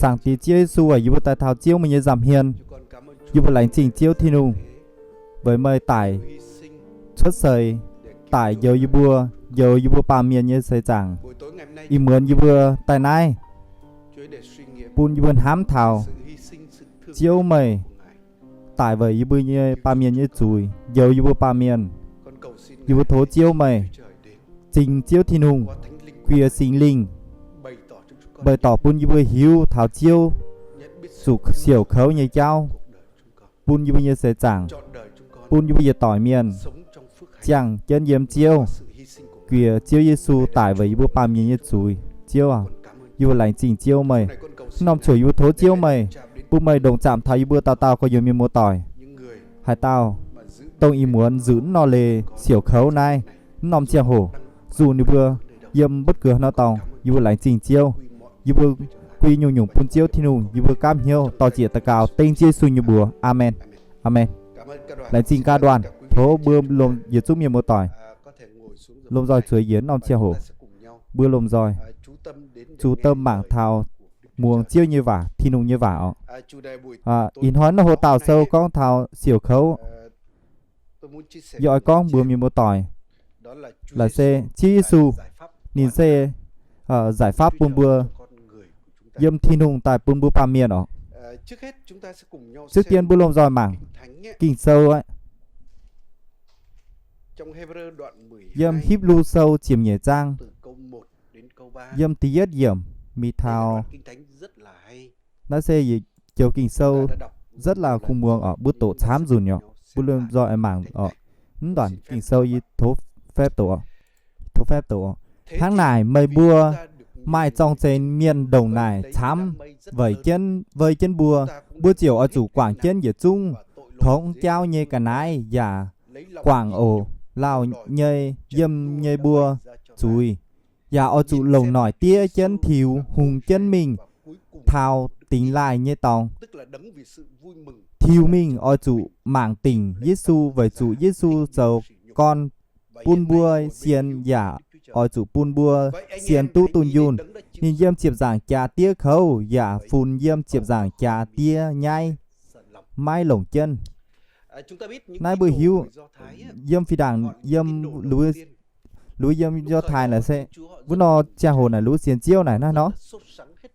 Zaangc Diex Ziouv Yesu aac, yie mbuo daaih taux Ziouv meih nyei nza'hmien. Yie mbuo laengz zingh Ziouv Tin-Hungh weic meih daic cuotv seix, daic njoux yie mbuo, njoux yie mbuo baamh mienh nyei seix zaangc. Ih muonz yie mbuo daaih naaiv bun yie mbuo hnamv taux Ziouv meih daic weic yie mbuo nyei baamh mienh nyei zuiz, njoux yie mbuo baamh mienh. Yie mbuo tov Ziouv meih, Zingh Ziouv Tin-Hungh, Guiex Singx Lingh, mbuox dorc bun yie mbuo hiuv taux Ziouv zuqc siouc kouv nyei jauv bun yie mbuo nyei seix zaangc, bun yie mbuo yietc doic mienh ziangh jienv yiem Ziouv, guiex Ziouv Yesu daic weic yie mbuo baamh mienh nyei zuiz. Ziouv aac, yie mbuo laengz zingh Ziouv meih. Naaiv norm cuotv yie mbuo tov Ziouv meih, bun meih ndongc zaamc taux yie mbuo dauh dauh gorx-youz mienh muoz-doic. Haaix dauh dongh ih muonz nzunc naaiv nor leiz siouc kouv naaiv, naaiv norm ziangh hoc, zuqc ninh mbuo yiem mbu'ndongx nor dorngx, yie mbuo laengz zingh Ziouv. Yie mbuo guei nyungc-nyungc bun Ziouv Tin-Hungh. Yie mbuo gaamv hnyouv dor-ziec daux gaux dengv Ziouv Yesu nyei mbuox. Aamen. Aamen. Laengz zingh gaax duanh. Tov mbuo lomh, yietc zungv mienh muoz-doic lomh nzoih zueiz yienx norm ziangh hoc. Mbuo lomh nzoih zuqc domh mangc taux muangx Ziouv nyei waac, Tin-Hungh nyei waac oc. Ih hnoi naaiv hoc-dauh sou gorngv taux siouc kouv. Yie oix gorngv mbuox mienh muoz-doic, laaix se Ziouv Yesu, ninh se giải pháp bun mbuo yiem Tin-Hungh daaih bun mbuo baamh mienh oc. Trước tiên mbuo lomh nzoih mangc Ging-Sou aqv. Yiem Hipv^lu Sou ziepc nyeic zaang, yiem da'yietv yiemc mingh taux, naaiv se joux Ging-Sou rất là khủng muang oc, mbuo doqc camv nzunc oc. Mbuo lomh nzoih mangc oc. Mv nduqc Ging-Sou yie tov phép doqc oc. Hnangv naaic meih mbuo maaih zorng-zenx mienh ndongc naaic camv weic jienv, weic jienv mbuo, mbuo ziouc oix zuqc guangc jienv yietc zungv tongx jauv nyei ga'naaiv yaac guangc oc. Lauh nyei, yiem nyei mbuo zuiz, yaac oix zuqc longc noic diev jienv tiux hungx jienv mingh taux dingx laaih nyei dorngx. Tiux mingh oix zuqc mangc dingc Yesu weic zuqc Yesu zoux gorn bun mbuo sienx yaac oix zuqc bun mbuo sienx duqv dunh yunh. Ninh yiem ziepc nzaangc jaax diev kouv yaac funx yiem ziepc nzaangc jaax diev nyaiv maiv longc jienv. Naaiv mbuo hiuv, yiem fih ndaangc yiem, lu, lu yiem Do Thai naaic se, wuov nor ziangh hoc naaic lu sienx Ziouv naaic naaiv nor,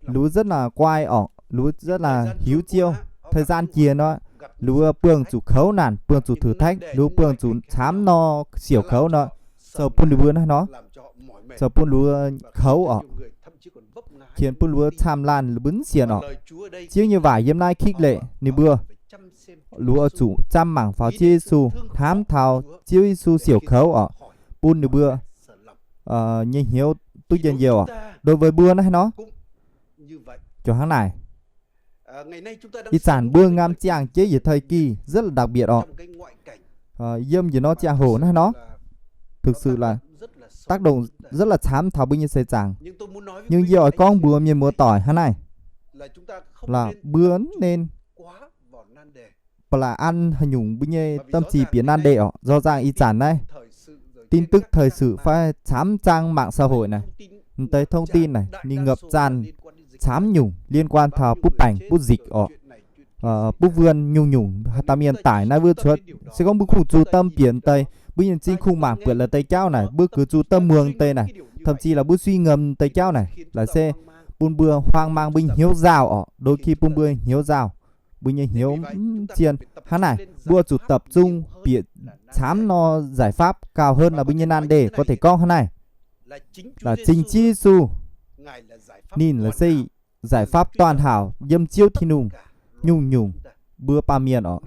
lu rất là quái oc, lu rất là hiuv Ziouv. Thời gian jiex nor, lu buangh zuqc kouv naanc, buangh zuqc thử thách, lu buangh zuqc camv nor siouc kouv nor, zoux bun ninh mbuo naaiv nor, zoux bun lu kouv oc. Qienx bun lu camv laanh, lu mbuo mv sienx oc. Ziouv nyei waac yiem naaiv khích lệ ninh mbuo, lu oix zuqc camv mangc faaux Ziouv Yesu, hnamv taux Ziouv Yesu siouc kouv oc, bun ninh mbuo nyei hnyouv duqv njien-youh oc. Đối với mbuo naaiv nor, ziouc hnangv naaic. Ih zanc mbuo ngamv ziangh jeiv yietc thời kỳ rất là đặc biệt oc. Yiem yietc norm ziangh hoc naaiv nor, thực sự là tác động rất là camv taux mbuo nyei seix zaangc. Nhưng yie oix gorngv mbuox mienh muoz-doic hnangv naaiv, là mbuo nên ba'laqc an haaix nyungc mbuo nyei tâm trí bieqc nan-deic oc. Rõ ràng ih zanc naaiv tin tức thời sự fai camv trang mạng xã hội naaic, mv deix thông tin naaic ninh ngập tràn camv nyungc liên quan taux butv baengc butv dịch oc. Butv wuonh nyungc-nyungc haaix dauh mienh daic naaiv wuov cuotv. Se gorngv mbuo kungx zuqc tâm bieqc deix, mbuo nyei m'zing kungx mangc buatc la'deix jauv naaic, mbuo kungx zuqc tâm muangx deix naaic, thậm chí là mbuo suy ngẫm deix jauv naaic, laaix se bun mbuo hoang mang mbuo nyei hnyouv nzauh oc, đôi khi bun mbuo hnyouv nzauh, mbuo nyei hnyouv mv zien. Hnangv naaic mbuo zuqc tập trung bieqc camv nor giải pháp cao hơn là mbuo nyei nan-deic, có thể gorngv hnangv naaic, là chính Ziouv Yesu, ninh là se giải pháp toàn hảo yiem Ziouv Tin-Hungh nyungc-nyungc mbuo baamh mienh oc.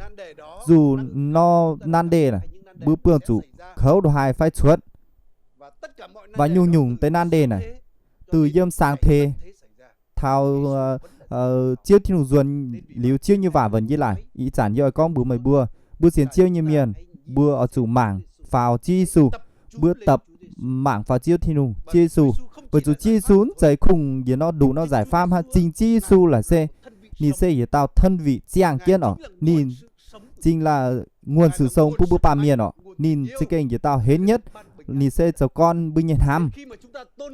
Dù nor nan-deic naaic, mbuo buangh zuqc kouv đuh haih fai cuotv, và nyungc-nyungc deix nan-deic naaic, từ yiem sàng thế taux Ziouv Tin-Hungh nzuonx liuz Ziouv nyei waac nvuonx jienv laaih. Ih zanc yie oix gorngv mbuox meih mbuo, mbuo sienx Ziouv nyei mienh, mbuo oix zuqc mangc faaux Ziouv Yesu. Mbuo tập mangc faaux Ziouv Tin-Hungh, Ziouv Yesu. Weic zuqc Ziouv Yesu mv zeiz kungx yietc norm nduqc norm giải pháp hnangv. Zingh Ziouv Yesu laaix se ninh se yietc dauh thân vị ziangh jienv oc. Ninh chính là nguồn sự sống bun mbuo baamh mienh oc. Ninh za'gengh yietc dauh hiến nhất, ninh se zoux gorn mbuo nyei hnamv.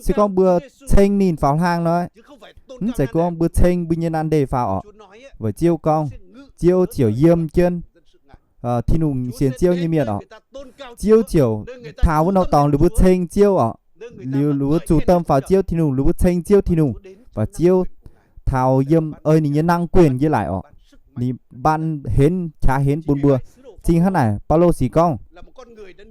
Se gorngv mbuo ceng ninh faaux hlang nor, mv zeiz gorngv mbuo ceng mbuo nyei naanh ndeic faaux orqc. Weic Ziouv gorngv, Ziouv ziouc yiem jienv Tin-Hungh sienx Ziouv nyei mienh orqc. Ziouv ziouc taux wuov norm dorngx liuz mbuo ceng Ziouv orqc. Liuz, liuz mbuo zuqc domh faaux Ziouv Tin-Hungh, liuz mbuo ceng Ziouv Tin-Hungh, mv baac Ziouv taux yiem ei ninh nyei nangv guenc njiec laaix orqc. Ninh ban henv, qaqv henv bun mbuo. Zingh hnangv naaic, Baulo sic gorngv,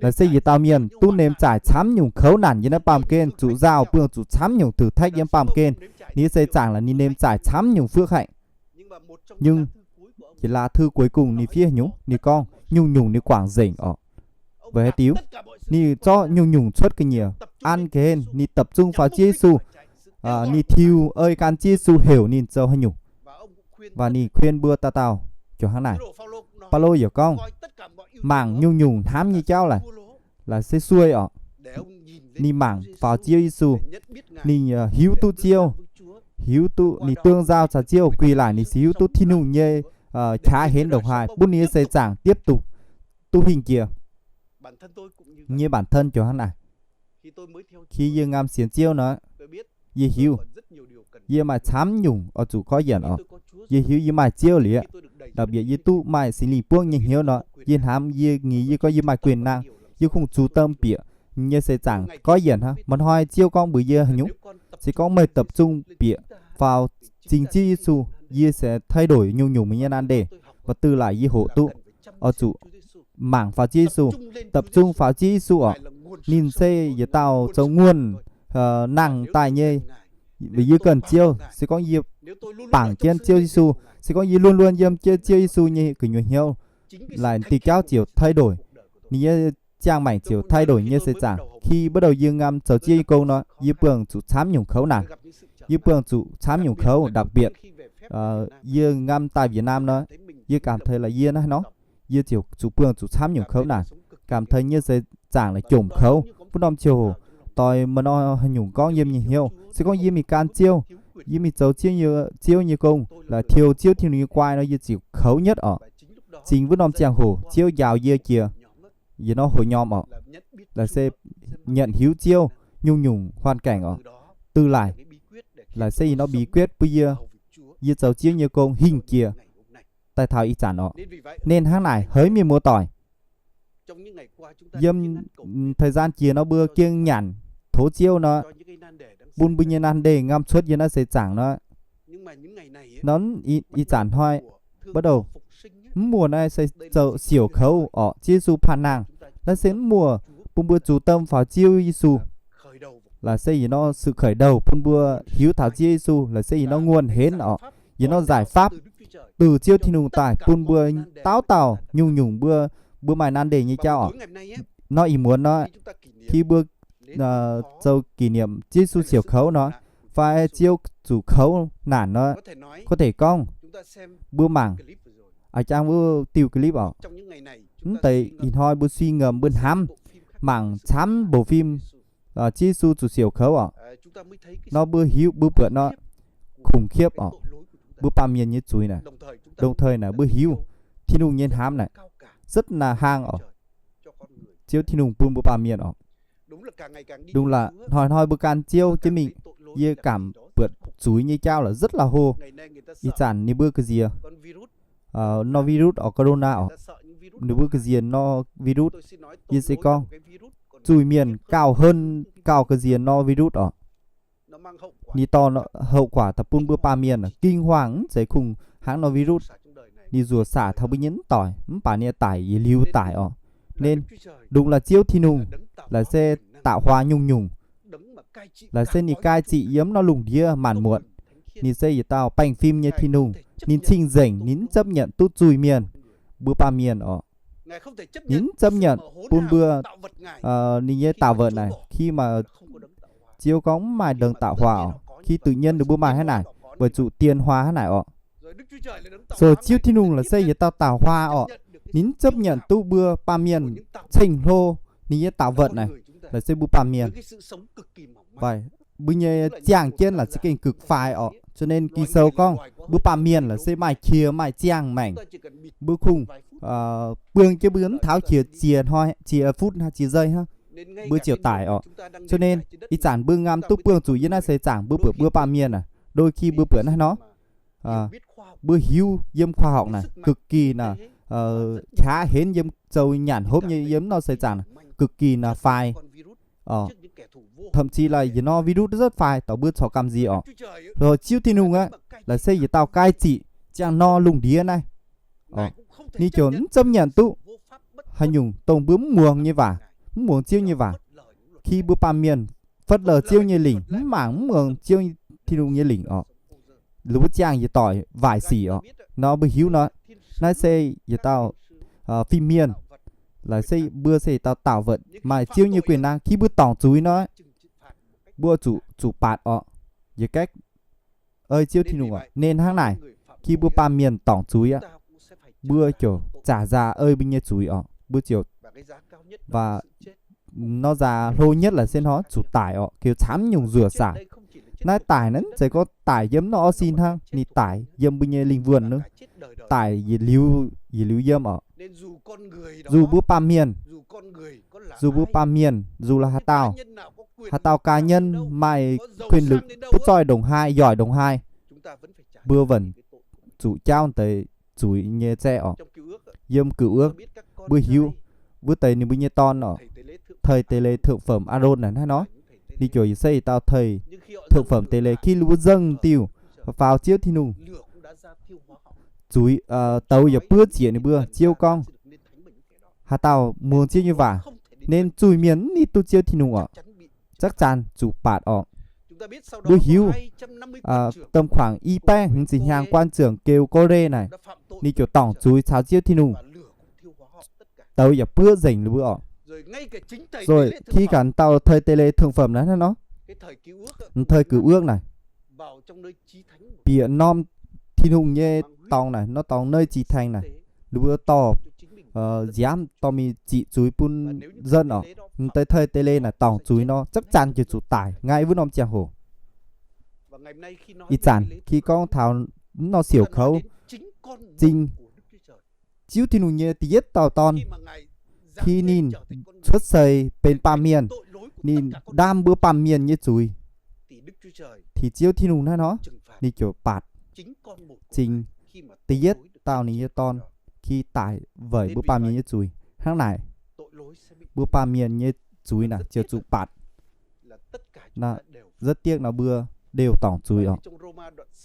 laaix se yietc dauh mienh duqv nemc zaaic camv nyungc kouv naanc yiem naaiv baamh gen, zuqc nzauh buangh zuqc camv nyungc thử thách yiem baamh gen. Ninh nyei seix zaangc laaix ninh nemc zaaic camv nyungc fuoqv haic. Nhưng jiex laax thư cuối cùng ninh fiev nyungc, ninh gorngv nyungc-nyungc ninh guangc nzengc orqc. Weic haaix diuc? Ninh zorqv nyungc-nyungc cuotv ga'nyiec an ga'hlen, ninh tập trung faaux Ziouv Yesu. Ninh tiux ei gan Ziouv Yesu heuc ninh zoux haaix nyungc. Và ninh khuyên mbuo dauh dauh ziouc hnangv naaic. Baulo yaac gorngv, mangc nyungc-nyungc hnamv nyei jauv laaix, laaix se sueih orqc. Ninh mangc faaux Ziouv Yesu, ninh hiuv duqv Ziouv, hiuv duqv ninh tương giao caux Ziouv, quay lại ninh se hiuv duqv Tin-Hungh nyei qaqv henv độc hại bun ninh nyei seix zaangc tiếp tục duqv hingh jiex. Yie bản thân ziouc hnangv naaic. Khi yie ngam sienx Ziouv nor, yie hiuv, yie maaih camv nyungc oix zuqc goiv yienc orqc. Yie hiuv yie maaih Ziouv liuz, đặc biệt yie duqv maaih Singx Lingh buangv nyei hnyouv nor, yie hnamv, yie ngix, yie gorngv yie maaih quyền năng, yie kungx zuqc domh bieqc nyei seix zaangc goiv yienc hnangv. Maaih hnoi Ziouv gorngv mbuox yie haaix nyungc, se gorngv meih tập trung bieqc faaux Singx Ziouv Yesu, yie sẽ thay đổi nyungc-nyungc meih nyei naanh ndeic, và tương lai yie hoqc duqv. Oix zuqc mangc faaux Ziouv Yesu, tập trung faaux Ziouv Yesu orqc. Ninh se yietc dauh zoux nguồn năng daaih nyei. Yie ganh Ziouv, se gorngv yie bangc jienv Ziouv Yesu, se gorngv yie luôn luôn yiem jienv Ziouv Yesu nyei gu'nyuoz hnyouv, laaix diuh jauv ziouc thay đổi, ninh nyei ziangh maengc ziouc thay đổi nyei seix zaangc. Khi bắt đầu yie ngam zoux Ziouv nyei gong nor, yie buangh zuqc camv nyungc kouv naanc. Yie buangh zuqc camv nyungc kouv đặc biệt. Yie ngam daaih Việt Nam nor, yie cảm thấy là yie naaiv nor, yie ziouc zuqc buangh zuqc camv nyungc kouv naanc, cảm thấy nyei seix zaangc laaix jomc kouv. Wuov norm ziouc hoc doix maaih nor haaix nyungc gorngv yiem nyei hnyouv. Se gorngv yie mingh gan Ziouv, yie mingh zoux Ziouv nyei, Ziouv nyei gong, laaix tiux Ziouv Tin-Hungh nyei guai nor, yie ziouc kouv nhất orqc. Zingh wuov norm ziangh hoc Ziouv njaaux yie jiex yietc norm hoc nyom orqc, laaix se nhận hiuv Ziouv nyungc-nyungc hoàn cảnh orqc, tư lải, laaix se yietc norm bí quyết bun yie, yie zoux Ziouv nyei gong hingh jiex daaih taux ih zanc orqc. Nên hnangv naaic haiz mienh muoz-doic, yiem thời gian jiex nor mbuo gengh nyanc tov Ziouv nor, bun mbuo nyei naanh ndeic ngam cuotv yiem naaiv seix zaangc nor. Nor ih zanc hnoi, bắt đầu, mv muoz naaiv se zoux siouc kouv orqc, Ziouv Yesu panh nangh. Naaiv se mv muoz bun mbuo zuqc domh faaux Ziouv Yesu. Laaix se yietc norm sự khởi đầu bun mbuo hiuv taux Ziouv Yesu, laaix se yietc norm nguồn henv orqc, yietc norm giải pháp từ Ziouv Tin-Hungh daaih bun mbuo dauh dauh nyungc-nyungc mbuo, mbuo maaih naanh ndeic nyei jauv orqc. Nor ih muonz nor, khi mbuo zoux kỷ niệm Ziouv Yesu siouc kouv nor, fai Ziouv zuqc kouv naanc nor, có thể gorngv, mbuo mangc a'jang wuov diuh clip orqc. Mv deix ih hnoi mbuo suy ngẫm, mbuo hnamv, mangc camv bộ phim Ziouv Yesu zuqc siouc kouv orqc. Nor mbuo hiuv, mbuo buatc nor khủng khiếp orqc, mbuo baamh mienh nyei zuiz naaic. Đồng thời naaic mbuo hiuv Tin-Hungh nyei hnamv naaic rất là hang orqc, Ziouv Tin-Hungh bun mbuo baamh mienh orqc. Đúng là hnoi-hnoi mbuo gan Ziouv jienv mingh, yie cảm buatc zuiz nyei jauv là rất là hô. Ih zanc ninh mbuo ga'nziex nor virus orqc, corona orqc, ninh mbuo ga'nziex nor virus. Yie se gorngv, zuiz-mienh gauh hơn, gauh ga'nziex nor virus orqc. Ninh dorh hậu quả daaih bun mbuo baamh mienh kinh hoàng, mv zeiz kungx hnangv nor virus. Ninh nzueic saac taux mbuo nyei mv doic, mv baac ninh daic yietc liuz daic orqc. Nên đúng là Ziouv Tin-Hungh, laaix se tạo hóa nyungc-nyungc, laaix se ninh cai trị yiem nor lungh ndiev mạn muộn. Ninh se yietc dauh baengh fim nyei Tin-Hungh. Ninh cing-nzengc, ninh mv chấp nhận duqv zuiz-mienh, mbuo baamh mienh orqc. Ninh mv chấp nhận bun mbuo, ninh nyei tạo vật naaic, khi mà Ziouv gorngv mv maaih đấng tạo hóa orqc, khi tự nhiên ninh mbuo maaih hnangv naaic, weic zuqc tiến hóa hnangv naaic orqc. So Ziouv Tin-Hungh laaix se yietc dauh tạo hóa orqc. Ninh mv chấp nhận duqv mbuo baamh mienh ceng-hlo ninh nyei tạo vật naaic, laaix se mbuo baamh mienh mbuo nyei ziangh jienv laaix se gengh cực phai orqc. Cho nên Ging-Sou gorngv mbuo baamh mienh laaix se maaih qiex maaih ziangh maengc. Mbuo kungx buang jienv mbuo mv taux qiex ziex hnoi, qiex phút hnangv, qiex giây hnangv. mbuo ziouc daic orqc. So nên ih zanc mbuo ngam duqv buangh zuqc yiem naaiv seix zaangc mbuo buatc mbuo baamh mienh aac, đôi khi mbuo buatc naaiv nor, mbuo hiuv yiem khoa học naaic cực kỳ naaic, qaqv henv yiem zoux nyanc hopv nyei yiem nor seix zaangc naaic cực kỳ naaic faix. Thậm chí là yietc norm virus rất faix, taux mbuo corc gamh nziex orqc. Ziouv Tin-Hungh aqv, laaix se yietc dauh cai trị ziangh nor lungh ndiev naaiv, ninh ziouc mv zomv nyanc duqv haaix nyungc dongh mbuo mv muangx nyei waac, mv muangx Ziouv nyei waac. Khi mbuo baamh mienh phớt lờ Ziouv nyei lingc, mv mangc mv muangx Ziouv Tin-Hungh nyei lingc orqc, liuz mbuo ziangh yietc doic waaic sic orqc. Nor mbuo hiuv nor, naaiv se yietc dauh fim mienh, laaix se mbuo se yietc dauh tạo vật maaih Ziouv nyei quyền năng. Khi mbuo dorngc zuiz nor, mbuo zuqc, zuqc baac orqc. Yietc cách ei Ziouv Tin-Hungh orqc. Nên hnangv naaic, khi mbuo baamh mienh dorngc zuiz aqv, mbuo ziouc zaqc nzaax ei mbuo nyei zuiz orqc. Mbuo ziouc, và nor nzaax hlo nhất laaix se hnangv zuqc daic orqc, keux camv nyungc nzuoqc saac. Naaiv daic naaiv mv zeiz gorngv daic yiem nor orv sin hnangv, ninh daic yiem mbuo nyei lingh wuonh nor, daic yietc liuz, yietc liuz yiem orqc. Dù mbuo baamh mienh, dù mbuo baamh mienh, dù là haaix dauh, haaix dauh cá nhân maaih quyền lực butv zoih ndongc haaix, yoic ndongc haaih, mbuo vẫn zuqc jauv deix zuiz nyei zaeqv orqc. Yiem Cựu Ước, mbuo hiuv wuov deix ninh mbuo nyei dorn orqc, thầy tế lễ thượng phẩm Aaron naaic hnangv nor, ninh ziouc se dauh thầy thượng phẩm tế lễ khi ninh mbuo dâng diuh faaux Ziouv Tin-Hungh, zuiz, douz yaac buov zieqc ninh mbuo. Ziouv gorngv, haaix dauh muangx Ziouv nyei waac, nên zuiz-mienh mv nitv duqv Ziouv Tin-Hungh orqc, chắc chắn zuqc baac orqc. Mbuo hiuv, tầm khoảng i baeqv hmz ziepc hnyangx, quan trưởng Kiêu Kô Rê naaic, ninh ziouc dorngc zuiz caux Ziouv Tin-Hungh, douz yaac buov nzengc ninh mbuo orqc. Rồi khi ganh dauh thầy tế lễ thượng phẩm naaiv hnangv nor, thời Cựu Ước naaic, bieqc norm Tin-Hungh nyei dorngx naaic, nor dorngx nơi Chi Thành naaic, ninh mbuo dorh nziaamv dorh mingh ziqc zuiz bun dân orqc. Deix thầy tế lễ naaic dorngc zuiz nor chắc chắn ziouc zuqc daic ngay wuov norm ziangh hoc. Ih zanc khi gorngv taux mv nor siouc kouv, zingh Ziouv Tin-Hungh nyei da'yietv dauh dorn, khi ninh cuotv seix benx baamh mienh, ninh ndaam mbuo baamh mienh nyei zuiz, thì Ziouv Tin-Hungh hnangv nor, ninh ziouc baac zingh da'yietv dauh ninh nyei dorn, khi daic weic mbuo baamh mienh nyei zuiz. Hnangv naaic, mbuo baamh mienh nyei zuiz naaic ziouc zuqc baac. Rất tiếc nor mbuo đều dorngc zuiz orqc.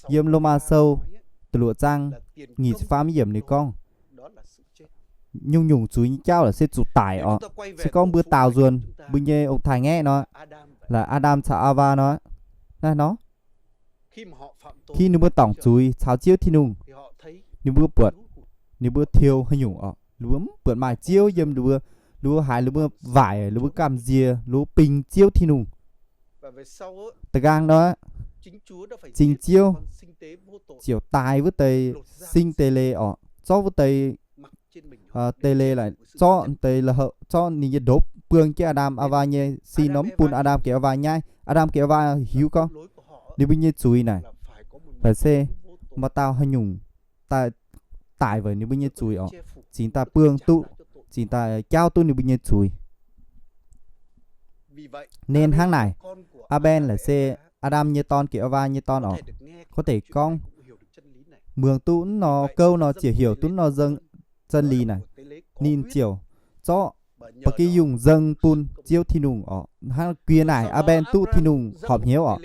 Yiem Lômaa Sou da'luoqc zaang nyic ziepc faam yiemc ninh gorngv, nyungc-nyungc zuiz nyei jauv laaix se zuqc daic orqc. Se gorngv mbuo daaux nzuonx mbuo nyei ong-taaix-ngaeqv nor, laaix Aa^ndam caux Aa^waa nor, naaiv nor, khi ninh mbuo dorngc zuiz caux Ziouv Tin-Hungh, ninh mbuo buatc, ninh mbuo tiux haaix nyungc orqc, ninh mbuo mv buatc maaih Ziouv yiem ninh mbuo, ninh mbuo haiz ninh mbuo waaic, ninh mbuo gamh nziex, ninh mbuo bingx Ziouv Tin-Hungh. Da'nqaang nor, zingh Ziouv ziouc daaih wuov deix sing deix leiz orqc, zorqv wuov deix deix leiz laaix zorqv deix, zorqv ninh nyei ndopv buang jienv Aa^ndam Aa^waa nyei sin nor, mv bun Aa^ndam gec Aa^waa nyaiv. Aa^ndam gec Aa^waa hiuv gorngv ninh mbuo nyei zuiz naaic, laaix se maaih dauh haaix nyungc daaih, daic weic ninh mbuo nyei zuiz orqc, cingx daaih buang duqv, cingx daaih jaauv duqv ninh mbuo nyei zuiz. Nên hnangv naaic, Aa^mben laaix se Aa^ndam nyei dorn gec Aa^waa nyei dorn orqc, có thể gorngv muangx duqv mv nor gouv nor ziouc heuc duqv mv nor dân lý naaic, ninh ziouc zorqv ba'gi yungh dâng bun Ziouv Tin-Hungh orqc. Hnangv guiex naaic Aa^mben duqv Tin-Hungh horpc hnyouv orqc.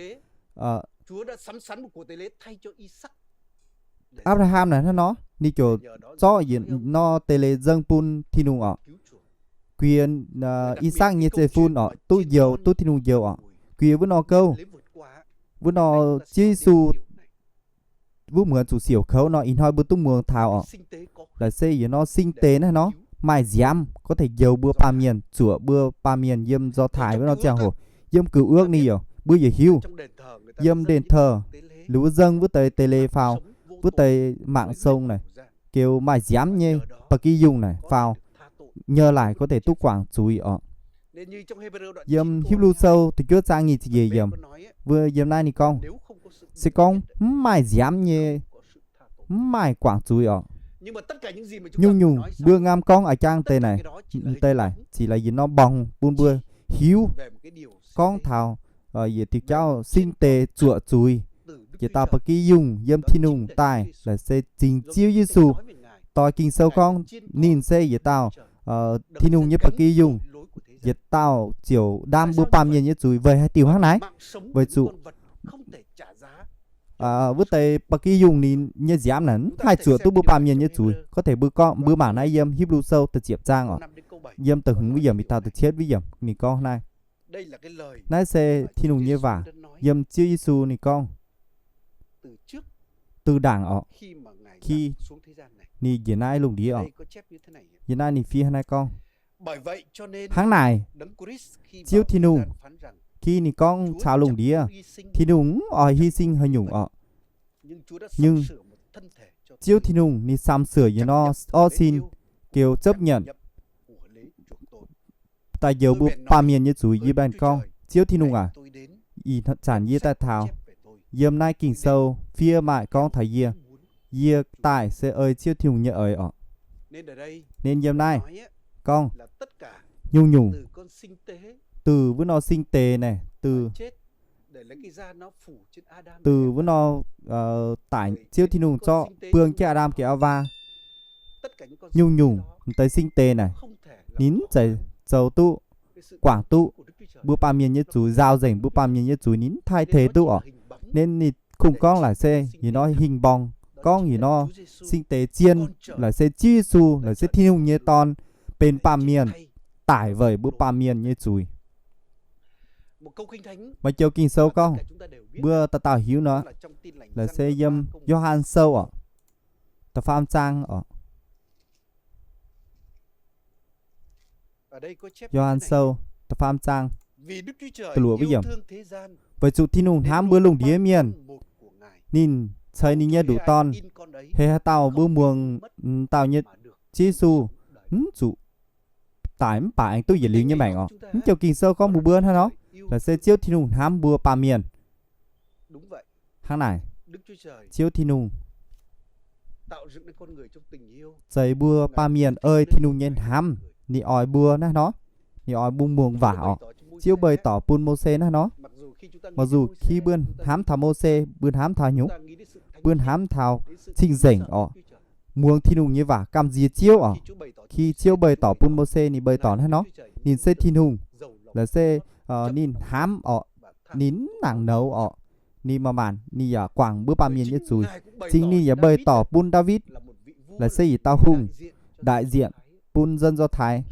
Apc^laa^ham naaic hnangv nor, ninh ziouc zorqv yietc norm deix leiz dâng bun Tin-Hungh orqc. Guiex I^sakc nyei zeiv-fun orqc, duqv njoux, duqv Tin-Hungh njoux orqc. Guiex wuov norm gouv, wuov norm Ziouv Yesu wuov muonz zuqc siouc kouv nor, ih hnoi mbuo duqv muangx taux orqc. Laaix se yietc norm sing deix naaiv nor, maaih nziaamv có thể njoux mbuo baamh mienh, zuoqc mbuo baamh mienh yiem nzor taaix wuov norm ziangh hoc. Yiem Cựu Ước ninh yaac, mbuo yaac hiuv, yiem đền thờ, liuz wuov dâng wuov deix deix leiz faaux, wuov deix mạng sống naaic, geux maaih nziaamv nyei ba'gi yungh naaic faaux, nhờ lải có thể duqv quảng zuiz orqc. Yiem Hipv^lu Sou da'juov zaang nyic ziepc njiec yiemc, mbuo yiem naaiv ninh gorngv, se gorngv mv maaih nziaamv nyei, mv maaih quảng zuiz orqc. Nyungc-nyungc mbuo ngam gorngv a'jang deix naaic, deix laic zic laaix yietc norm mborngz bun mbuo hiuv gorngv taux yietc diuh jauv singx deix zuoqc zuiz. Yietc dauh ba'gi yungh yiem Tin-Hungh daaih laaix se cingx Ziouv Yesu. Doix Ging-Sou gorngv ninh se yietc dauh Tin-Hungh nyei ba'gi yungh, yietc dauh ziouc ndaam mbuo baamh mienh nyei zuiz. Weic haaix diuc hnangv naaiv? Weic zuqc wuov deix ba'gi yungh ninh nyei nziaamv naaic mv haih zuoqc duqv mbuo baamh mienh nyei zuiz. Có thể mbuo gorngv, mbuo mangc naaiv yiem Hipv^lu Sou da'ziepc zaang oc, yiem da'hmz wuov yiemc mingh taux da'cietv wuov yiemc, ninh gorngv naaiv. Naaiv se Tin-Hungh nyei waac yiem Ziouv Yesu ninh gorngv, từ đảng oc, khi ninh njiec naaiv lungh ndiev oc. Yiem naaiv ninh fiev naaiv gorngv, hnangv naaic, Ziouv Tin-Hungh, khi ninh gorngv caux lungh ndiev, Tin-Hungh mv oix hy sinh haaix nyungc oc, nhưng Ziouv Tin-Hungh ninh samx sửa yie nor orv sin, kêu chấp nhận daaih njoux mbuo baamh mienh nyei zuiz. Yie mbuo gorngv, Ziouv Tin-Hungh aac, ih zanc yie daaih taux, yiem naaiv Ging-Sou fiev maaih gorngv taux yie. Yie daaih se ei Ziouv Tin-Hungh nyei eix oc. Nên yiem naaiv gorngv nyungc-nyungc, từ wuov nor sinh tế naaic, từ, từ wuov nor, taaih Ziouv Tin-Hungh zorqv buangh jienv Aa^ndam gec Aa^waa, nyungc-nyungc deix sinh tế naaic, ninh mv zeiz zoux duqv, guangc duqv mbuo baamh mienh nyei zuiz, nzaaux nzengc mbuo baamh mienh nyei zuiz, ninh mv thay thế duqv oc. Nên ninh kungx gorngv laaix se yie nor hình bóng, gorngv yie nor sinh tế zien, laaix se Ziouv Yesu, laaix se Tin-Hungh nyei Dorn, benx baamh mienh, taaih weic mbuo baamh mienh nyei zuiz. Maaih joux Ging-Sou gorngv, mbuo dauh dauh hiuv nor, laaix se yiem Yo^han Sou oc, da'faam zaang oc. Yo^han Sou da'faam zaang da'luoqc wuov yiemc. Weic zuqc Tin-Hungh hnamv mbuo lungh ndiev mienh, ninh ceix ninh nyei nduqc Dorn. Heix haaix dauh mbuo muangx dauh nyei Ziouv Yesu, mv zuqc daic mv baac aengx duqv yietc liuz nyei maengc oc. Mv joux Ging-Sou gorngv mbuox mbuo hnangv nor, laaix se Ziouv Tin-Hungh hnamv mbuo baamh mienh. Hnangv naaic, Ziouv Tin-Hungh zeix mbuo baamh mienh ei Tin-Hungh nyei hnamv. Ninh oix mbuo naaiv nor, ninh oix mbuo muangx waac oc. Ziouv bày tỏ bun Mose naaiv nor. Mặc dù khi mbuo hnamv taux Mose, mbuo hnamv taux haaix nyungc? Mbuo hnamv taux cing-nzengc oc, muangx Tin-Hungh nyei waac, gamh nziex Ziouv oc. Khi Ziouv bày tỏ bun Mose, ninh bày tỏ naaiv nor, ninh se Tin-Hungh, laaix se ninh hnamv oc, ninh mv nangc nouz oc, ninh maaih maanc ninh yaac guangc mbuo baamh mienh nyei zuiz. Cingx ninh yaac bày tỏ bun Ndaawitv, laaix se yietc dauh hungh, đại diện bun dân Do Thái.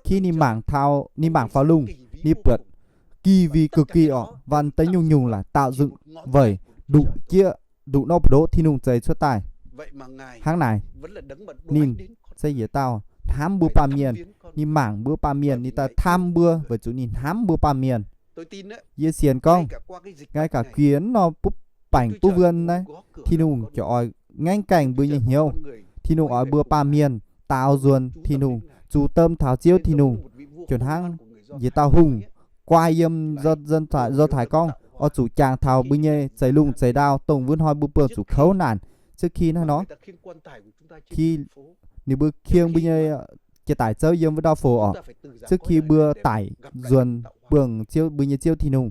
Khi ninh mangc taux, ninh mangc faaux lungh, ninh buatc kỳ vì cực kỳ oc, văn deix nyungc-nyungc laaix tạo dựng vảy nduqc jieqv, nduqc norm mbu'ndoqv Tin-Hungh zeix cuotv daaih. Hnangv naaic, ninh se yietc dauh hnamv mbuo baamh mienh. Ninh mangc mbuo baamh mienh, ninh daaih hnamv mbuo weic zuqc ninh hnamv mbuo baamh mienh. Yie sienx gorngv, ngay cả quienx norm butv baengc butv wuon naaiv, Tin-Hungh ziouc oix ngaengv gaengh mbuo nyei hnyouv. Tin-Hungh oix mbuo baamh mienh daaux nzuonx Tin-Hungh, zuqc domh taux Ziouv Tin-Hungh. Ziouc hnangv yietc dauh hungh guai yiem Do Thái gorngv, oix zuqc jangx taux mbuo nyei zeix lungh zeix ndau, dongh wuov hnoi mbuo buangh zuqc kouv naanc. Trước khi naaiv nor, khi ninh mbuo kieng mbuo nyei jiex daic zouv yiem wuov ndau-fouc oc, trước khi mbuo daic nzuonx buangh Ziouv, mbuo nyei Ziouv Tin-Hungh.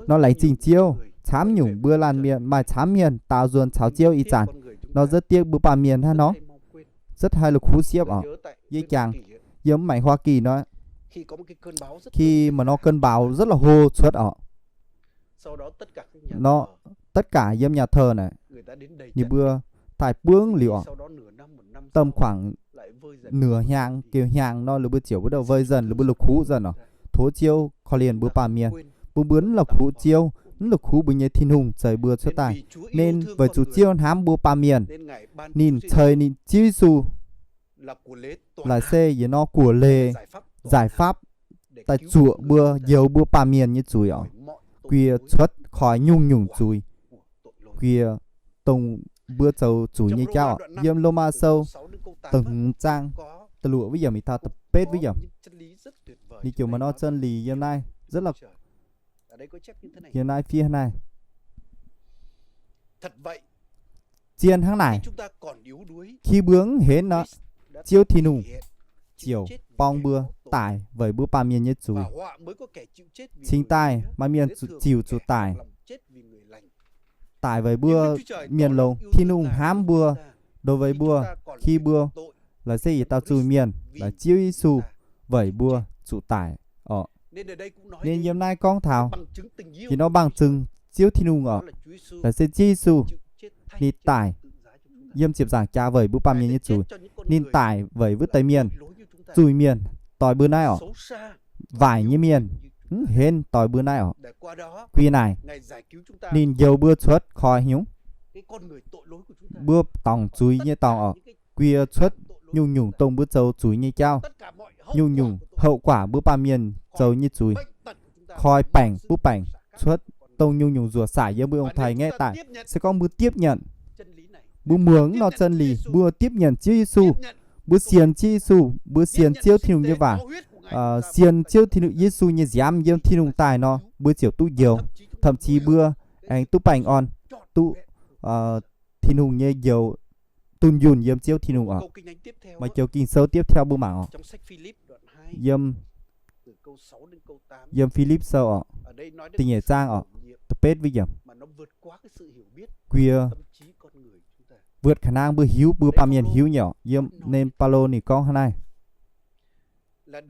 Nor laengz zingh Ziouv, camv nyungc mbuo laanh mienh maaih camv mienh daaux nzuonx caux Ziouv ih zanc. Nor rất tiếc mbuo baamh mienh hnangv nor, rất hay là khốn xiếp oc. Yie jangx yiem mv maengx Hoa Kỳ nor, khi maaih norm cơn bão rất là hô cuotv oc, nor tất cả yiem nhà thờ naaic, ninh mbuo daaih buangv liuz oc. Tầm khoảng nửa hnyangx, kêu hnyangx nor, ninh mbuo ziouc bắt đầu vơi dần, ninh mbuo la'kuqv dần oc. Tov Ziouv korv-lienh mbuo baamh mienh, bun mbuo mv la'kuqv Ziouv, mv la'kuqv mbuo nyei Tin-Hungh zeix mbuo cuotv daaih. Nên weic zuqc Ziouv hnamv mbuo baamh mienh, ninh ceix ninh Ziouv Yesu laaix se yie nor của lề giải pháp daaih zuoqc mbuo, njoux mbuo baamh mienh nyei zuiz oc, gie cuotv koi nyungc-nyungc zuiz, gie dongh mbuo zoux zuiz nyei jauv oc. Yiem Lôma Sou da'hmz zaang da'luoqc wuov yiemc mingh taux da'betv wuov yiemc, ninh ziouc maaih norm chân lý yiem naaiv rất là, yiem naaiv fiev naaiv. Zien hnangv naaic, khi mbuo mv henv nor, Ziouv Tin-Hungh ziouc borng mbuo. daic weic mbuo baamh mienh nyei zuiz. Cingx daaih maaih mienh ziouc zuqc daic, daic weic mbuo mienh longx. Tin-Hungh hnamv mbuo, đối với mbuo, khi mbuo laaix se yietc dauh zuiz-mienh, laaix Ziouv Yesu weic mbuo zuqc daic oc. Ninh yiem naaiv gorngv taux, yie nor mbaang zungh Ziouv Tin-Hungh oc, laaix se Ziouv Yesu, ninh daic yiem ziepc nzaangc jaax weic mbuo baamh mienh nyei zuiz. Ninh daic weic wuov deix mienh, zuiz-mienh, doix mbuo naaiv oc, waaic nyei mienh, mv henv doix mbuo naaiv oc. Guei naaic, ninh njoux mbuo cuotv koi nyungc, mbuo dorngc zuiz nyei dorngx oc, guei cuotv nyungc-nyungc dongh mbuo zoux zuiz nyei jauv, nyungc-nyungc hậu quả mbuo baamh mienh zoux nyei zuiz, koi baengc butv baengc cuotv dongh nyungc-nyungc nzuoqc saic yiem mbuo ong-taaix ngaeqv daaih. Se gorngv mbuo tiếp nhận, mbuo muangx nor chân lý, mbuo tiếp nhận Ziouv Yesu, mbuo sienx Ziouv Yesu, mbuo sienx Ziouv Tin-Hungh nyei waac, sienx Ziouv Tin-Hungh, Yesu nyei nziaamv yiem Tin-Hungh daaih nor, mbuo ziouc duqv njoux, thậm chí mbuo aengx duqv baengh orn, duqv Tin-Hungh nyei njoux dunh yunh yiem Ziouv Tin-Hungh oc. Maaih joux Ging-Sou tiếp theo mbuo mangc oc. Yiem, yiem Philipv sou oc, da'nyeic zaang oc, da'betv wuov yiemc. Guei vượt khả năng mbuo hiuv, mbuo baamh mienh hiuv nyei oc. Yiem, nên Baulo ninh gorngv hnangv naaiv,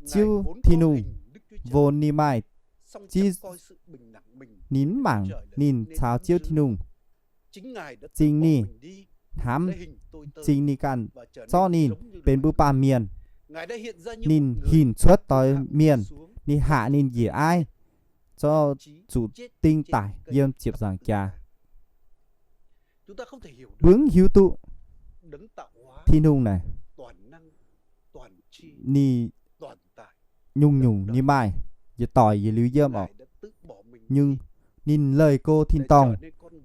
Ziouv Tin-Hungh, vô ninh maaih, ninh mv mangc ninh caux Ziouv Tin-Hungh, zingh ninh hnamv, zingh ninh ganh, zorqv ninh benx mbuo baamh mienh. Ninh hinc cuotv doix mienh, ninh haiz ninh njiec aiv, zorqv zuqc ding daic yiem ziepc nzaangc jaax. Mbuo mv hiuv duqv Tin-Hungh naaic, ninh nyungc-nyungc ninh maaih, yietc doic yietc liuz yiem oc. Nhưng ninh leih go tin-dorngh,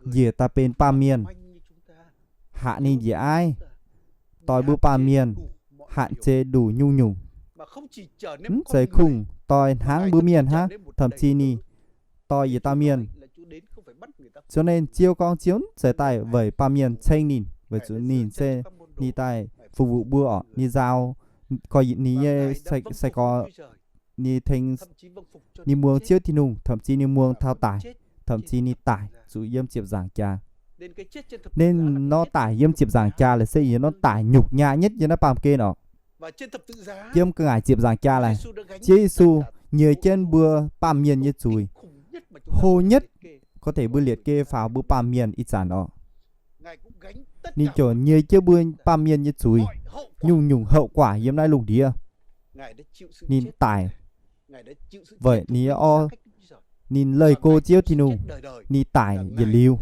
njiec daaih benx baamh mienh, haiz ninh njiec aiv, doix mbuo baamh mienh, hatc zeiz nduqc nyungc-nyungc. Mv zeiz kungx doix hnangv mbuo mienh hnangv, thậm chí ninh doix yietc dauh mienh. Cho nên Ziouv gorngv Ziouv mv zeiz daaih weic baamh mienh ceng ninh, weic zuqc ninh se ninh daaih phục vụ mbuo oc. Ninh nzaaux, gorx, ninh nyei sai-gorx, ninh tengx, ninh muangx Ziouv Tin-Hungh, thậm chí ninh muangx taux daic, thậm chí ninh daic zuqc yiem ziepc nzaangc jaax. Nên nor daic yiem ziepc nzaangc jaax laaix se yie nor daic nhục nhã nhất yiem naaiv baamh gen oc. Yiem ga'naaiv ziepc nzaangc jaax laaix, Ziouv Yesu nyiex jienv mbuo baamh mienh nyei zuiz, hlo nhất có thể mbuo liệt kê faaux mbuo baamh mienh ih zanc oc. Ninh ziouc nyiex jienv mbuo baamh mienh nyei zuiz, nyungc-nyungc hậu quả yiem naaiv lungh ndiev. Ninh daic weic ninh orv, ninh leih go Ziouv Tin-Hungh, ninh daic yietc liuz,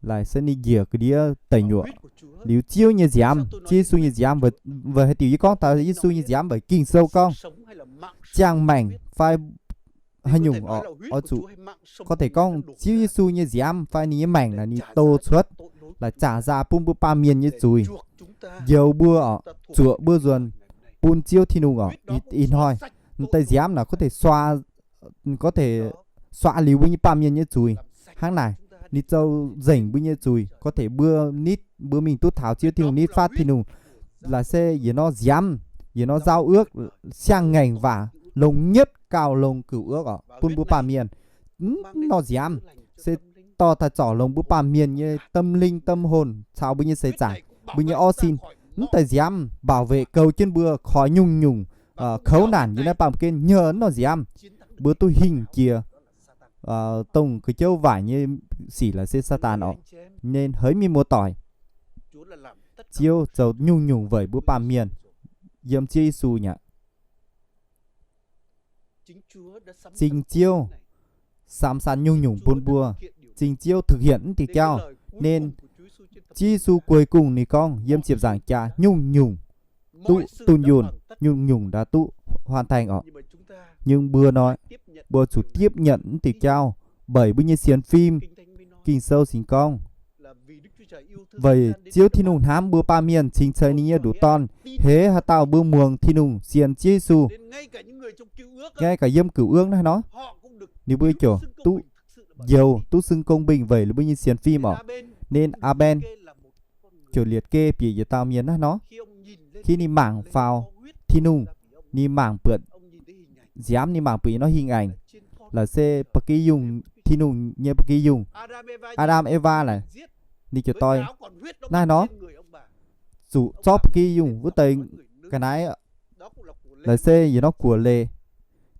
laaix se ninh njiec ga'ndiev deic nyuoqc. Liuz Ziouv nyei nziaamv, Ziouv Yesu nyei nziaamv, weic haaix diuc yie gorngv taux Yesu nyei nziaamv? Weic Ging-Sou gorngv, ziangh maengc fai haaix nyungc oc, oix zuqc, có thể gorngv Ziouv Yesu nyei nziaamv fai ninh nyei maengc naaic ninh doh cuotv laaix zaangc nzaa bun mbuo baamh mienh nyei zuiz, njoux mbuo oc, zuoqc mbuo nzuonx bun Ziouv Tin-Hungh oc. Ih hnoi, deix nziaamv naaic có thể xóa, có thể xóa liuz mbuo nyei baamh mienh nyei zuiz. Hnangv naaic, ninh zoux nzengc mbuo nyei zuiz, có thể mbuo nitv, mbuo mingh duqv taux Ziouv Tin-Hungh, nitv fatv Tin-Hungh. Laaix se yietc norm nziaamv, yietc norm giao ước, siang-ngaengc waac longx nhất gauh longx cửu ước oc, bun mbuo baamh mienh. Mv norm nziaamv se dorh daaih zorc longx mbuo baamh mienh nyei tâm linh tâm hồn caux mbuo nyei seix zaangc, mbuo nyei orv sin. Mv deix nziaamv bảo vệ goux jienv mbuo khỏi nyungc-nyungc kouv naanc yiem naaiv baamh gen. Nyei mv norm nziaamv mbuo duqv hingh jiex dongh ga'jouv waaic nyei sic laaix se Saadaan oc. Nên hỡi mienh muoz-doic, Ziouv zoux nyungc-nyungc weic mbuo baamh mienh yiem Ziouv Yesu nyei aqv. Zingh Ziouv sam sanh nyungc-nyungc bun mbuo. Zingh Ziouv thực hiện mv diuh jauv. Nên Ziouv Yesu cuối cùng ninh gorngv yiem ziepc nzaangc jaax nyungc-nyungc duqv dunh yunh, nyungc-nyungc đã duqv hoàn thành oc. Nhưng mbuo nor, mbuo zuqc tiếp nhận mv diuh jauv mbeix mbuo nyei sienx fim. Ging-Sou cingx gorngv, weic Ziouv Tin-Hungh hnamv mbuo baamh mienh cingx ceix ninh nyei nduqc Dorn, heix haaix dauh mbuo muangx Tin-Hungh sienx Ziouv Yesu, ngay cả yiem Cựu Ước naaiv nor, ninh mbuo ziouc duqv njoux, duqv xưng công bình weic ninh mbuo nyei sienx fim oc. Nên A-ben ziouc liệt kê bieqc yietc dauh mienh naaiv nor. Khi ninh mangc faaux Tin-Hungh, ninh mangc buatc, nziaamv ninh mangc buatc yietc norm hình ảnh, laaix se ba'gi yungh, Tin-Hungh nyei ba'gi yungh, Aa^ndam Ewaa naaic, ninh ziouc doix naaiv nor, zuqc zorqv ba'gi yungh wuov deix ga'naaiv, laaix se yietc norm guoqv-leiz,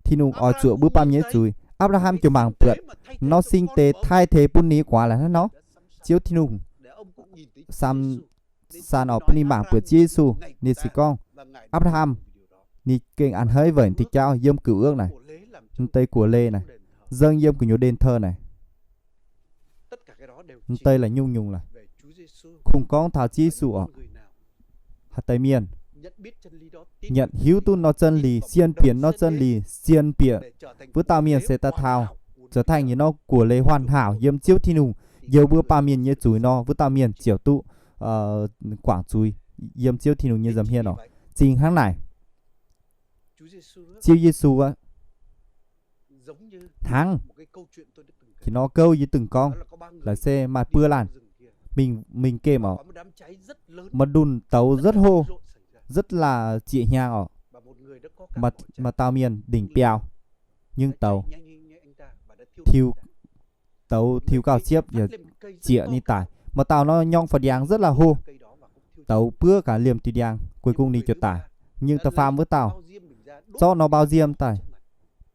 Tin-Hungh oix zuoqc mbuo baamh mienh nyei zuiz. Apc^laa^ham ziouc mangc buatc norm sing deix thay thế bun ninh nyei guaax laaix hnangv nor. Ziouv Tin-Hungh san, san orqc bun ninh mangc buatc Ziouv Yesu. Ninh se gorngv, Apc^laa^ham, ninh gengh a'hneiv weic diuh jauv yiem Cựu Ước naaic, mv deix guoqv-leiz naaic, dâng yiem gu'nyuoz đền thờ naaic. Mv deix laaix nyungc-nyungc laaix, kungx gorngv taux Ziouv Yesu orqc. Haaix deix mienh nyanc hiuv duqv nor 真理, sienx bieqc nor 真理, sienx bieqc wuov dauh mienh se daaih taux, zoux tengx yietc norm guoqv-leiz hoàn hảo yiem Ziouv Tin-Hungh njoux mbuo baamh mienh nyei zuiz nor, wuov dauh mienh ziouc duqv guangc zuiz yiem Ziouv Tin-Hungh nyei nza'hmien orqc. Zingh hnangv naaic, Ziouv Yesu aqv, hnangv jiex nor gouv yie dungx gorngv, laaix se maaih buo laanh mingh, mingh gemh orqc. Maaih ndunh douz rất hô, rất là zieqc hnyangx orqc. Maaih, maaih dauh mienh ndingc biaux, nhưng douz tiux, douz tiux gauh siepv yaac zieqc ninh daic. Maaih dauh nor nyorng faaux ndiangx rất là hô, douz buov gaax liemh diuh ndiangx, cuối cùng ninh ziouc daic. Nhưng da'faam wuov dauh zorqv norm bao diêm daaih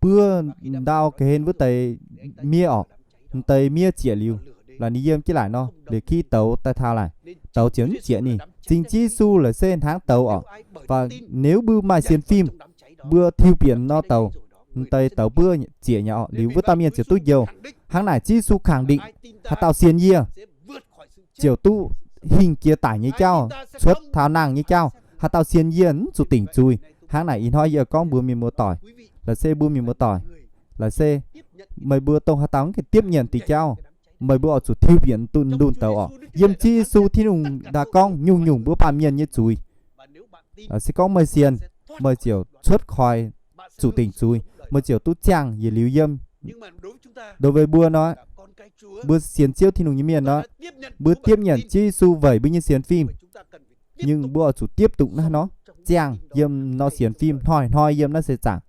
buov ndau ga'hlen wuov deix miev orqc. Mv deix miev zieqc liuz, laaix ninh yiem jienv laaic nor, liuz kih douz daaih taux laaic, douz ziouc mv zieqc ninh. Zingh Ziouv Yesu laaix se hnangv douz orqc. Và nếu mbuo maaih sienx fim, mbuo tiux bieqc nor douz, mv deix douz buov zieqc nyei orqc. Liuz wuov dauh mienh ziouc duqv njoux. Hnangv naaic Ziouv Yesu khẳng định, haaix dauh sienx yie ziouc duqv hingh jiex daic nyei jauv, cuotv taux nangh nyei jauv. Haaix dauh sienx yie mv zuqc dingc zuiz. Hnangv naaic ih hnoi yie gorngv mbuox mienh muoz-doic, laaix se mbuo mienh muoz-doic, laaix se meih mbuo dongh haaix dauh mv gaengh tiếp nhận diuh jauv, meih mbuo oix zuqc tiux bieqc ndunh douz orqc. Yiem Ziouv Yesu Tin-Hungh ndaam gorngv nyungc-nyungc mbuo baamh mienh nyei zuiz. Se gorngv meih sienx, meih ziouc cuotv koi zuqc dingc zuiz, meih ziouc duqv ziangh yietc liuz yiem. Đối với mbuo nor, mbuo sienx Ziouv Tin-Hungh nyei mienh nor, mbuo tiếp nhận Ziouv Yesu weic mbuo nyei sienx fim. Nhưng mbuo oix zuqc tiếp tục naaiv nor, ziangh yiem nor sienx fim, hnoi-hnoi yiem naaiv seix zaangc,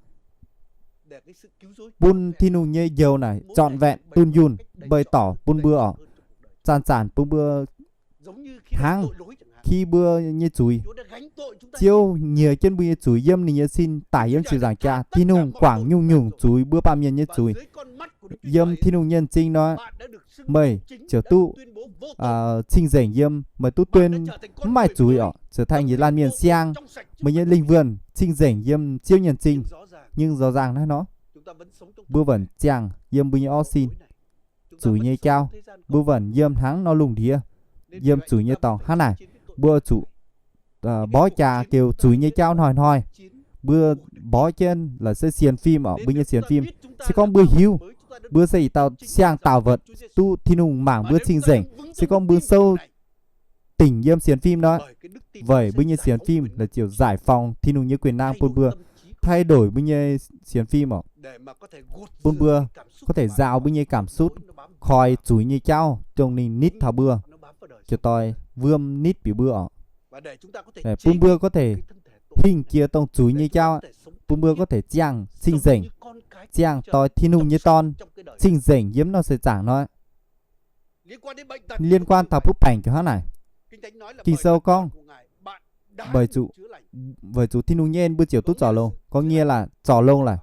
bun Tin-Hungh nyei njoux naaic trọn vẹn dunh yunh bày tỏ bun mbuo orqc. Zanc-zanc bun mbuo hnangv khi mbuo nyei zuiz, Ziouv nyiec jienv mbuo nyei zuiz yiem ninh nyei sin daic yiem ziepc nzaangc jaax. Tin-Hungh guangc nyungc-nyungc zuiz, mbuo baamh mienh nyei zuiz. Yiem Tin-Hungh nyei m'zing nor, meih ziouc duqv cing-nzengc yiem, meih duqv tuyên mv maaih zuiz orqc, ziouc tengx yietc laanh mienh siang, meih nyei linh hồn cing-nzengc yiem Ziouv nyei m'zing. Nhưng rõ ràng naaiv nor, mbuo vẫn ziangh yiem mbuo nyei orv sin, zuiz nyei jauv. Mbuo vẫn yiem hnangv nor lungh ndiev, yiem zuiz nyei dorngx. Hnangv naaic, mbuo zuqc mborqv jaax geux zuiz nyei jauv hnoi-hnoi. Mbuo mborqv jienv laaix se sienx fim orqc, mbuo nyei sienx fim. Se gorngv mbuo hiuv, mbuo se ih dauh siang-daaux wuov, duqv Tin-Hungh mangc mbuo cing-nzengc. Se gorngv mbuo sou dingc yiem sienx fim nor, weic mbuo nyei sienx fim laaix ziouc giải phóng Tin-Hungh nyei quyền năng bun mbuo, thay đổi mbuo nyei sienx fim orqc, bun mbuo có thể nzaaux mbuo nyei cảm xúc, koi zuiz nyei jauv dongh ninh nitv taux mbuo, ziouc doix wuom nitv bieqc mbuo orqc. Bun mbuo có thể hingh jiex dongh zuiz nyei jauv, bun mbuo có thể ziangh cing-nzengc, ziangh doix Tin-Hungh nyei dorn, cing-nzengc yiem nor seix zaangc nor. Liên quan taux butv baengc ziouc hnangv naaic. Ging-Sou gorngv, weic zuqc, weic zuqc Tin-Hungh nyei en mbuo ziouc duqv zorc longx. Gorngv nyei laaix zorc longx laaix,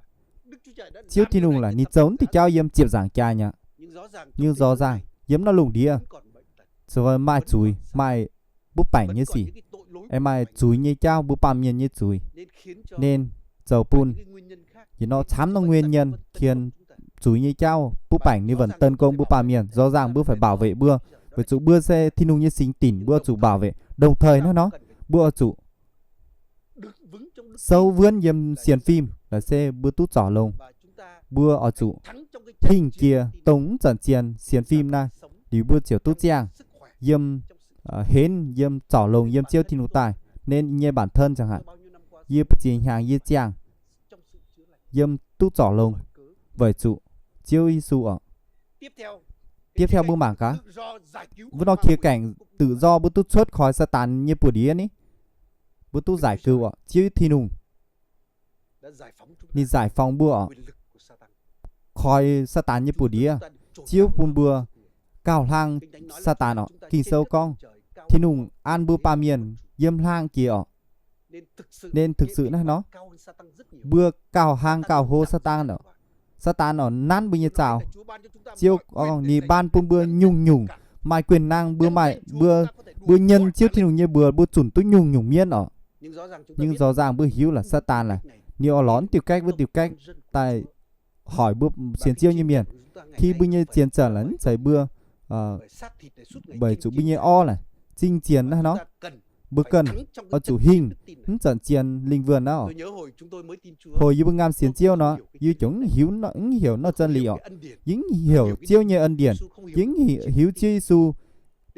Ziouv Tin-Hungh laaix ninh zoux wuov diuh jauv yiem ziepc nzaangc jaax mi'aqv. Nhưng rõ ràng, yiem naaiv lungh ndiev, se maaih zuiz, maaih butv baengc nyei sic, aengx maaih zuiz nyei jauv, mbuo baamh mienh nyei zuiz, nên zoux bun yietc norm camv norm nguyên nhân qienx zuiz nyei jauv butv baengc ninh vẫn tấn công mbuo baamh mienh. Rõ ràng mbuo phải bảo vệ mbuo, weic zuqc mbuo se Tin-Hungh nyei singx dinc, mbuo oix zuqc bảo vệ. Đồng thời naaiv nor, mbuo oix zuqc sou wuonv yiem sienx fim laaix se mbuo duqv zorc longx. Mbuo oix zuqc hingh jiex dongh mv zanc sienx, sienx fim naaiv, liuz mbuo ziouc duqv ziangh yiem, henv yiem zorc longx yiem Ziouv Tin-Hungh daaih. Nên yie nyei bản thân chẳng hạn, yie ba'ziex hnyangx yie ziangh yiem duqv zorc longx weic zuqc Ziouv Yesu orqc. Tiếp theo mbuo mangc gaax, wuov norm khía cạnh tự do mbuo duqv cuotv khỏi Saadaan nyei buoz-ndiev ni. Mbuo duqv giải cứu orqc, Ziouv Tin-Hungh. Ninh giải phóng mbuo oc, koi Saadaan nyei buoz-ndiev. Ziouv bun mbuo gauh hlang Saadaan oc. Ging-Sou gorngv, Tin-Hungh an mbuo baamh mienh yiem hlang jiex oc. Nên thực sự naaiv nor, mbuo gauh hlang gauh hlo Saadaan oc. Saadaan oc nanv mbuo nyei zaux. Ziouv ninh ban bun mbuo nyungc-nyungc maaih quyền năng, mbuo maaih, mbuo, mbuo nyen Ziouv Tin-Hungh nyei mbuox, mbuo zunc duqv nyungc-nyungc mienv oc. Nhưng rõ ràng mbuo hiuv laaix Saadaan laaix ninh oix lorz diuh gaeqv wuov diuh gaeqv daaih hoic mbuo sienx Ziouv nyei mienh. Khi mbuo nyei zien zanc laaix mv zeiz mbuo, weic zuqc mbuo nyei orv laaix zingh zienh naaiv nor, mbuo ganh oix zuqc hingh mv zanc zien lingh wuonh naaiv oc. Houc yie mbuo ngamv sienx Ziouv nor, yie ziouc mv hiuv, mv heuc nor 真理 oc. Yie mv heuc Ziouv nyei 恩典, yie mv hiuv Ziouv Yesu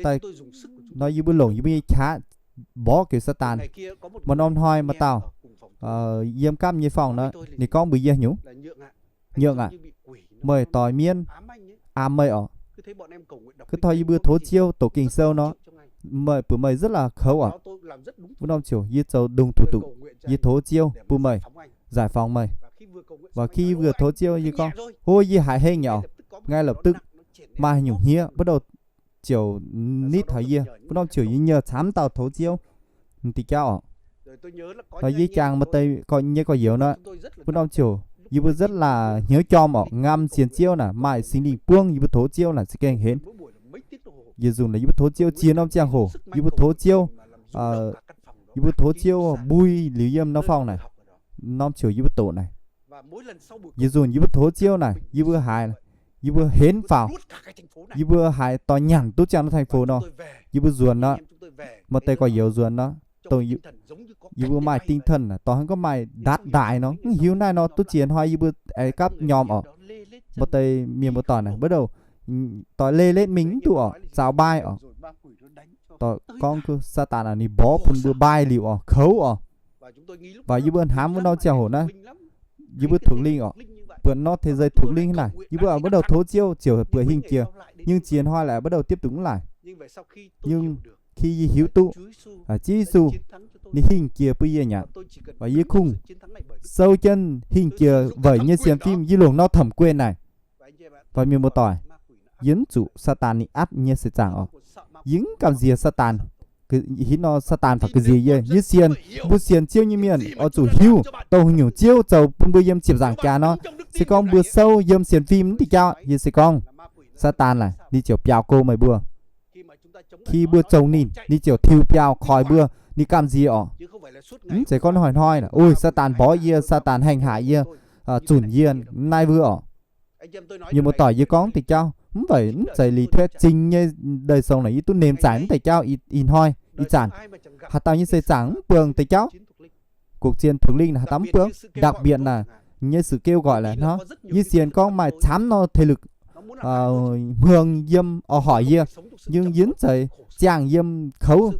daaih nor, yie mbuo longc yie mbuo nyei qaqv mborqv geux Saadaan. Maaih norm hnoi maaih dauh yiem gapv nyei forng nor, ninh gorngv mbuox yie nyungc, Nhượng aac, meih doix mienv aav meih oc. Kuv tov yie mbuo tov Ziouv doqc Ging-Sou nor, meih, bun meih rất là kouv oc. Wuov norm ziouc yie zoux đúng thủ tục, yie tov Ziouv bun meih, giải phóng meih. Và khi yie vừa tov Ziouv yie gorngv, hov, yie haiz hengh nyei oc, ngay lập tức maaih haaix nyungc hniev bắt đầu ziouc nitv taux yie. Wuov norm ziouc yie nyei camv dauh tov Ziouv diuh jauv oc. Nor yie jangx maaih deix nyei gorx-youz nor, wuov norm ziouc yie mbuo rất là hnyouv jorm oc, ngamv sienx Ziouv naaic maaih Singx Lingh buangv yie mbuo tov Ziouv naaic za'gengh henv. Yietc nzunc naaic yie mbuo tov Ziouv ziex norm ziangh hoc, yie mbuo tov Ziouv, yie mbuo tov Ziouv mbui liuz yiem norm forng naaic, norm ziouc yie mbuo doqc naaic. Yietc nzunc yie mbuo tov Ziouv naaic, yie mbuo haiz, yie mbuo henv faaux, yie mbuo haiz doix nyanc duqv ziangh norm thành phố nor, yie mbuo nzuonx nor, maaih deix gorx-youz nzuonx nor, dongh yie mbuo maaih tinh thần dorh hnangv gorngv maaih ndatv ndaaix nor, mv hiuv naaiv nor duqv ziex hnoi yie mbuo aengx gapv njormh oc. Maaih deix mienh muoz-doic naaic, bắt đầu doix lê lết mingh mv duqv oc, zaux mbaih oc. Doix gorngv Saadaan ninh mborqv bun mbuo mbaih liuz oc, kouv oc. Và yie mbuo hnamv wuov norm ziangh hoc naaiv, yie mbuo thuộc linh oc, buatc norm thế giới thuộc linh naaic, yie mbuo bắt đầu tov Ziouv ziouc buatc hingh jiex, nhưng ziex hnoi laaix bắt đầu tiếp tục mv laaic. Nhưng khi yie hiuv duqv Ziouv Yesu ninh hingh jiex bun yie aqv, và yie kungx sou jienv hingh jiex weic nyei sienx fim yie longc norm thẩm quyền naaic. Và mienh muoz-doic, yie mv zuqc Saadaan ninh atv nyei seix zaangc oc. Yie mv gamh nziex Saadaan, hitv nor Saadaan faaux ga'nziex yie. Yie sienx, mbuo sienx Ziouv nyei mienh oix zuqc hiuv dongh haaix nyungc Ziouv zoux bun mbuo yiem ziepc nzaangc jaax nor. Se gorngv mbuo sou yiem sienx fim mv diuh jauv, yie se gorngv Saadaan naaic ninh ziouc biaux go meih mbuo. Khi mbuo zongx ninh, ninh ziouc tiux biauh koix mbuo, ninh gamh nziex oc. Mv zeiz gorngv hnoi-hnoi, ui, Saadaan mborqv yie, Saadaan hành hạ yie, zunc yie, naaiv wuov oc. Mienh muoz-doic, yie gorngv diuh jauv mv weic mv zeiz lý thuyết jing nyei, đời sống naaic yie duqv nnemc zaaic mv diuh jauv, ih hnoi ih zanc haaix dauh nyei seix zaangc mv buangh diuh jauv, cuộc chiến thuộc linh haaix dauh mv buangh, đặc biệt là nyei sự kêu gọi laaix hnangv. Yie sienx gorngv maaih camv norm thế lực hmuangx yiem oix hoic yie, nhưng yie mv zeiz ziangh yiem kouv.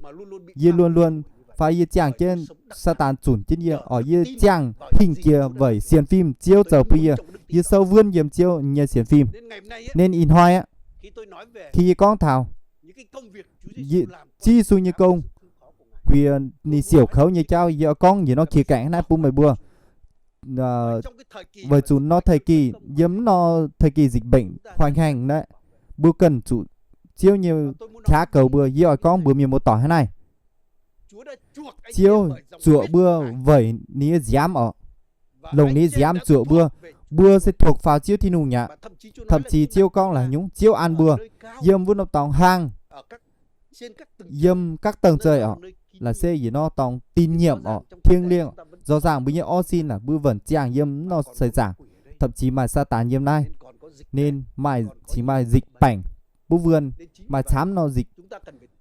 Yie luôn luôn fai yie ziangh jienv Saadaan zunc jienv yie oc. Yie ziangh hingh jiex weic sienx fim Ziouv zoux bun yie. Yie sou wuonv yiem Ziouv nyei sienx fim. Nên ih hnoi aqv, khi yie gorngv taux Ziouv Yesu nyei gong, guiex ninh siouc kouv nyei jauv, yie oix gorngv njiec norm khía cạnh naaiv bun meih mbuo. Weic zuqc norm thời kỳ, yiem norm thời kỳ dịch bệnh hoành hành naaiv, mbuo ganh zuqc Ziouv nyei qaqv goux mbuo. Yie oix gorngv mbuox mienh muoz-doic hnangv naaiv, Ziouv zuoqc mbuo weic ninh nyei nziaamv oc, longc ninh nyei nziaamv zuoqc mbuo. Mbuo se thuộc vào Ziouv Tin-Hungh aqv. Thậm chí Ziouv gorngv laaix nyungc, Ziouv an mbuo yiem wuov norm dorngx hlang, yiem các tầng trời oc, laaix se yietc norm dorngx tín nhiệm oc, thiêng liêng oc. Rõ ràng mbuo nyei orv sin naaic mbuo vẫn ziangh yiem norm seix zaangc, thậm chí maaih Saadaan yiem naaiv, nên maaih, cingx maaih dịch bệnh, butv wuon, maaih camv norm dịch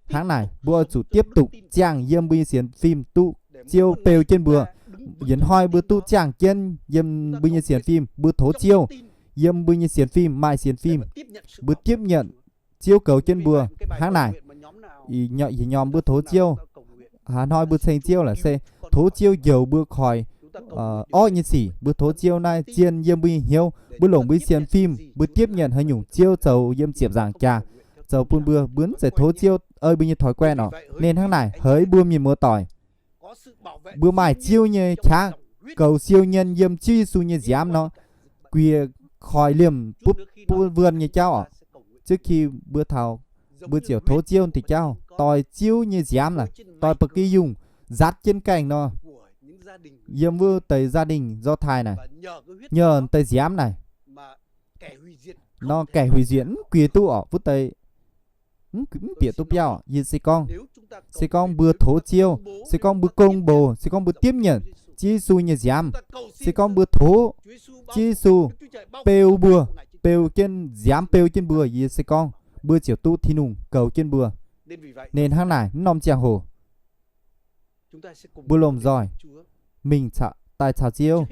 hnangv naaic, mbuo oix zuqc tiếp tục ziangh yiem mbuo nyei sienx fim duqv Ziouv beu jienv mbuo. Yietc hnoi mbuo duqv ziangh jienv yiem mbuo nyei sienx fim, mbuo tov Ziouv, yiem mbuo nyei sienx fim maaih sienx fim, mbuo tiếp nhận Ziouv goux jienv mbuo hnangv naaic. Ih nyorm mbuo tov Ziouv, haaix hnoi mbuo ceng Ziouv laaix se tov Ziouv njoux mbuo koix orqv nyei sic. Mbuo tov Ziouv naaiv zien yiem mbuo nyei hnyouv, mbuo longc mbuo nyei sienx fim, mbuo tiếp nhận haaix nyungc Ziouv zoux yiem ziepc nzaangc jaax zoux bun mbuo, mbuo mv zeiz tov Ziouv ei mbuo nyei thói quen oc. Nên hnangv naaic, heix mbuo mienh muoz-doic, mbuo maaih Ziouv nyei qaqv goux siou nyien yiem Ziouv Yesu nyei nziaamv nor, guiex koic liemh butv, butv wuonh nyei jauv oc. Trước khi mbuo taux, mbuo ziouc tov Ziouv deix jauv, doix Ziouv nyei nziaamv naaic, doix ba'gi yungh nzatv jienv gaengh nor, yiem wuov deix gia đình Do Thái naaic, nhờ deix nziaamv naaic, nor kẻ hủy diệt mv guiex duqv oc, wuov deix mv bieqc duqv biauv. Yie se gorngv, se gorngv mbuo tov Ziouv, se gorngv mbuo công bố, se gorngv mbuo tiếp nhận Ziouv Yesu nyei nziaamv, se gorngv mbuo tov Ziouv Yesu beu mbuo, beu jienv nziaamv, beu jienv mbuo, yie se gorngv mbuo ziouc duqv Tin-Hungh goux jienv mbuo. Nên hnangv naaic, mv norm ziangh hoc mbuo lomh nzoih mingh daaih caux Ziouv.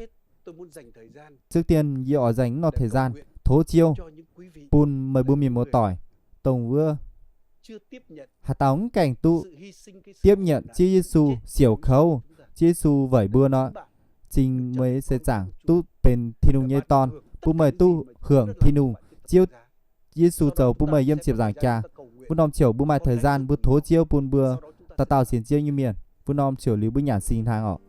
Trước tiên yie oix dành mv norm thời gian tov Ziouv bun meih mbuo mienh muoz-doic, dongh wuov haaix dauh mv gaengh duqv tiếp nhận Ziouv Yesu, siouc kouv Ziouv Yesu weic mbuo nor, cingx meih se zaangc duqv benx Tin-Hungh nyei dorn, bun meih duqv hưởng Tin-Hungh, Ziouv Yesu zoux bun meih yiem ziepc nzaangc jaax. Wuov norm ziouc mbuo maaih thời gian mbuo tov Ziouv bun mbuo dauh dauh sienx Ziouv nyei mienh. Wuov norm ziouc liuz mbuo nyanc singx hnaangx oc.